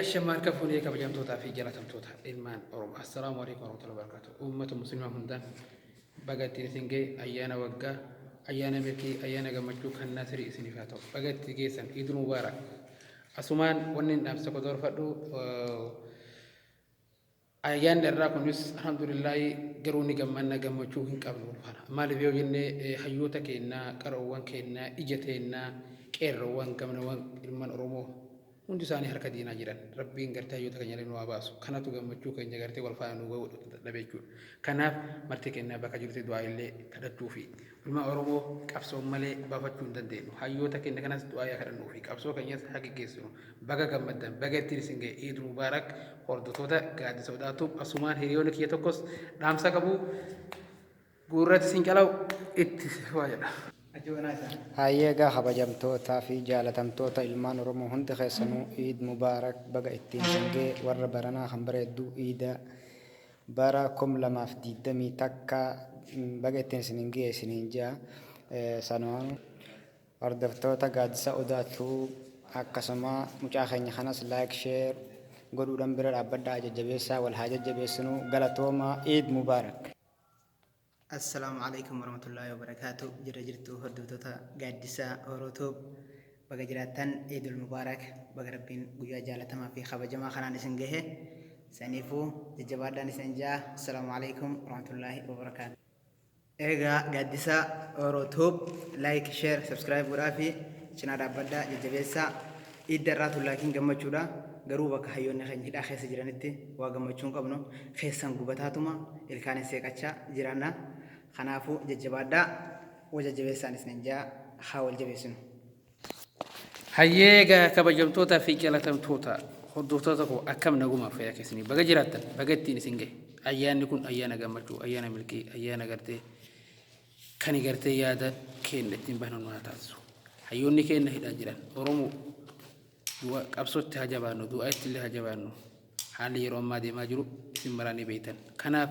Ashama harka fuunee, kabajamtootaa fi jaalatamtoota ilmaan Oromoo. Assalaamu alaikum warahmatullahi wabarakatuh. Uummata musliimaa hundaan baga ittiin isin ga'e. Ayyaana waggaa, ayyaana milkii, ayyaana gammachuu kan nasirii isiniif haa ta'u. Baga itti geessan, Iidul Mubaarak. Asumaan wanni hin dhaamsa tokko doorfadhu. Ayyaanni irraa kunis alhamdulillaahi, garuu ni gammanna, gammachuu hin qabnu kana. Maaliif yoo jenne, hayyoota keennaa, qaroowwan keennaa, ija teennaa, qeerroowwan, gamnawwan ilmaan Oromoo hundi isaanii harka diinaa jiran. Rabbiin gartee hayyoota keenya illee nu haa baasu. Kanatu gammachuu keenya gartee wal faana nu ga'uu dadhabe jechuudha. Kanaaf marti keenya bakka jirutti du'aa illee kadhachuu fi ilmaan Oromoo qabsoon malee baafachuu hin dandeenyu. Hayyoota keenya kanas du'aa yaa kadhannuu fi qabsoo keenyas haa geggeessinu. Baga gammaddan, baga ittiin isin ga'e, Iid Mubaarak, hordoftoota Gaaddisa Odaa Tube. Asumaan hiriyoonni kiyya tokkos dhaamsa qabu guurratti isin calaw itti waa jedha. Hayyee, egaa kabajamtootaa fi jaalatamtoota ilmaan Oromoo hundi keessanuu, Iid Mubaarak, baga ittiin isin ga'e. Warra baranaa kan bareedduu iida bara 2021 baga ittiin isiniin ga'e isiniin ji'a. Sanumaan hordoftoota Gaaddisa Odaa Tube, akkasuma mucaa keenya kanas like, share godhuudhaan bira dhaabbadhaa, jajjabeessaa, wal haa jajjabeessinu. Galatooma, Iid Mubaarak. Assalaamu alaikum warahmatullaahi wabarakaatu. Jira jirtu, hordoftoota Gaaddisa Oromoo Tube? Baga jiraattan, Eidul Mubaarak. Baga Rabbiin guyyaa jaalatamaa fi kabajamaa kanaan isin gahe. Saniifuu jajjabaadhaan isin jaa. Assalaamu alaikum warahmatullaahi wabarakaatu. Egaa Gaaddisa Oromoo Tube like, share, subscribe godhaa fi cinaa dhaabbadhaa, jajjabeessaa. Idda irraa tun laakiin gammachuudha. Garuu bakka hayyoonni keenya hidhaa keessa jiranitti waa gammachuu hin qabnu. Keessan gubataatuma ilkaan hin seeqachaa jiraanna. Kanaafuu jajjabaadhaa, wal jajjabeessaan isin jaa, haa wal jabeessinu. Hayyee, egaa kabajamtootaa fi jaalatamtoota hordoftoota koo, akkam, nagumaaf fayyaa keessanii? Baga jiraattan, baga ittiin isin gahe. Ayyaanni kun ayyaana gammachuu, ayyaana milkii, ayyaana gartee kan gartee yaada keenya ittiin bahnu nu haa taasisu. Hayyoonni keenya hidhaa jiran, Oromoo, du'a qabsootti haa jabaannu, du'aa itti illee haa jabaannu. Haalli yeroo ammaa deemaa jiru isin maraa ni beektan. Kanaaf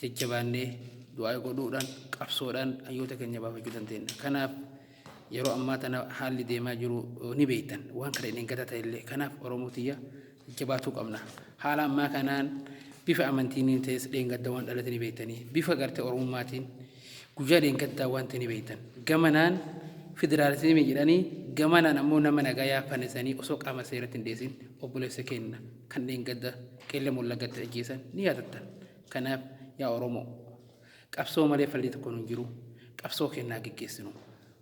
jajjabaannee du'aa godhuudhaan, qabsoodhaan hayyoota keenya baafachuu dandeenya. Kanaaf yeroo ammaa tana haalli deemaa jiru ni beektan, waan kana inni gata ta'ellee. Kanaaf Oromoo tiyya, jajjabaatuu qabna. Haala ammaa kanaan bifa amantiin ta'es dheengadda waan dhalate ni beektanii, bifa gartee Oromummaatiin guyyaa dheengaddaa waan ta'e ni beektan. Gamanaan federaalizimii jedhanii, gamanaan ammoo nama nagayaa fannisanii osoo qaama seeratti hin dhiyeessin obboleessa keenya kan dheengadda Qeellam Wallaggatti ajjeesan ni yaadattan. Kanaaf yaa Oromoo, qabsoo malee falli tokko nu hin jiru. Qabsoo keenyaa geggeessinu,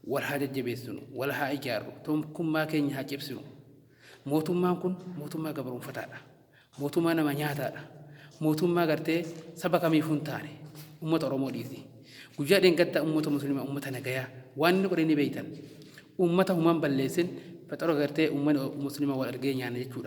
wal haa jajjabeessinu, wal haa ijaarru, tokkummaa keenya haa cimsinu. Mootummaan kun mootummaa gabroonfataadha. Mootummaa nama nyaataadha. Mootummaa gartee saba kamiifuu hin taane, uummata Oromoo dhiisi. Guyyaa dheengaddaa uummata musliimaa, uummata nagayaa waan inni godhe ni beektan. Uummata humaan balleessin faxara gartee uummanni musliimaa wal argee nyaanna jechuudha.